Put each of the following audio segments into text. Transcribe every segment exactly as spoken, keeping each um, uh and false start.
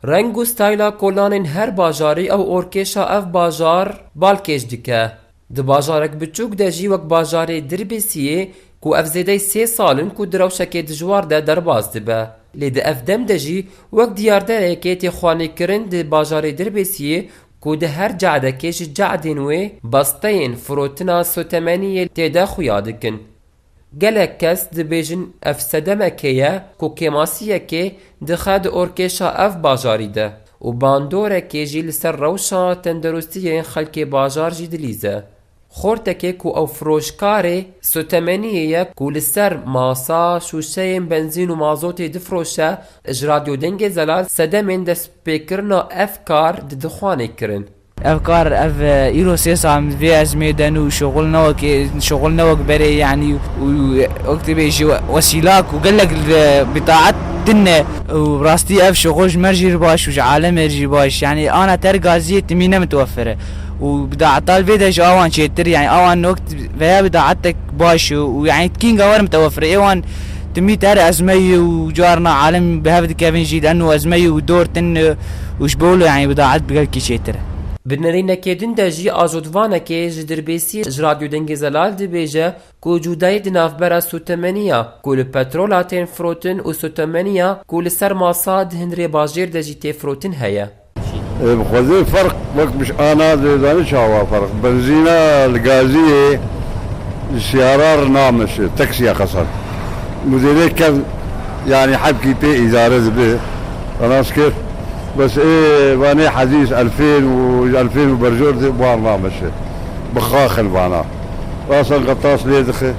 Reng û stayla kolanên her bajarî ew orkêşa ev bajar balkêş dike. Di bajarek biçûk de jî wek bajarê Dirbêsiyê ku ev zêdey sê sal in ku di rewşekê dijwar de derbas dibe. Lê di ev dem de jî wek diyarderekê tê xwanîkirin di bajarê Dirbêsiyê ku di her cadekê ji cadên wê besteyên firotina sotemeniyê tê de xuya dikin. Gelek kes dibêjin ev sedemekê ye ku kêmasiyekê dixe di orkêşa ev bajarî de û bandorekê jî li ser rewşa tenderustiyên xelkê bajar jî dilîze. Xortekê ku ew firoşkarê sotemeniyê ye ku li ser masa şûşeyên benzîn û mazotê difiroşe, ji Radyo Dengê Zelal sedemên destpêkirina ev kar dide xwanîkirin. Ev kar, ev, e, îro sê sal vê ezmê de nû şoxul ne wek, şoxul ne wek berê, yanî, û wek dibêjî we-, wesîlak û gelek, e, bitaet tune û rastî ev şoxul ji me jî baş û ji alemê jî baş. Yanî ana ter gaziyê timî ne mitwefir e. Û bidaeta li vê de ji awan çêtir, yanî awan wek veya bidaetek baş û, û yanî kînga wer mitwefir e. Êwan timî ter ezmeyî û carna alem bi hev dikevin jî, leno ezmeyî û dor tin e û ji bo wilo, yanî bidaet bi gelkî çêtir e. Bi nerînekê din de jî ajotvanekê ji Dirbêsiyê ji Radyo Dengê Zelal dibêje ku cûdayî di navbera sotemeniya ku li petrola tên firotin û sotemeniya ku li ser masa di hundirê bajêr de jî tê firotin heye. Ê, bi xwedê ferq wek bi ana dê zanî çawa ferq. Benzîna li gaziyê siyara re nameşe, taksiya qesen. Mudêrê kev, yanî hebkî pê îdare dibe. Xelas kir. Bes ê vanê hezîz elfên û ji elfên û berjor de wan nameşe. Bi xaxin vana. Rasan qetas lê dixe.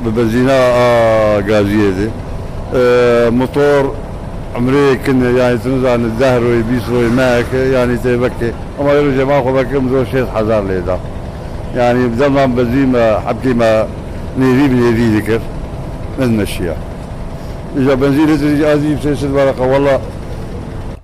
Bi benzîna a gaziyê de. E, motor emrê kin e, yanî tu nizane deh royê, bîst royê meheke, yanî tê veke. Ama êro jê ma xwe veke, min zor şêst hezar lê da. Yanî bi dema benzîn me, hebkê me nêvî bi nêvî dikir. Min meşiya. Îja benzînê tu jî azî yüksek sit vara qe, wela.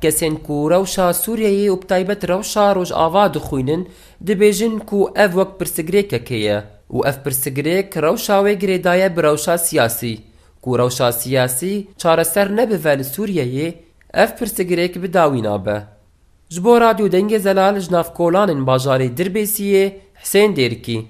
Kesên ku rewşa Sûriyeyê û bi taybet rewşa Rojava dixwînin, dibêjin ku ev wek pirsigrêkekê ye û ev pirsigrêk rewşa wê girêdaye bi rewşa siyasî, ku rewşa siyasî çareser nebive li Sûriyeyê, ev pirsigrêk bi dawî nabe. Ji bo Radyo Dengê Zelal ji nav kolanên bajarê Dirbêsiyê, Husên Dêrikî.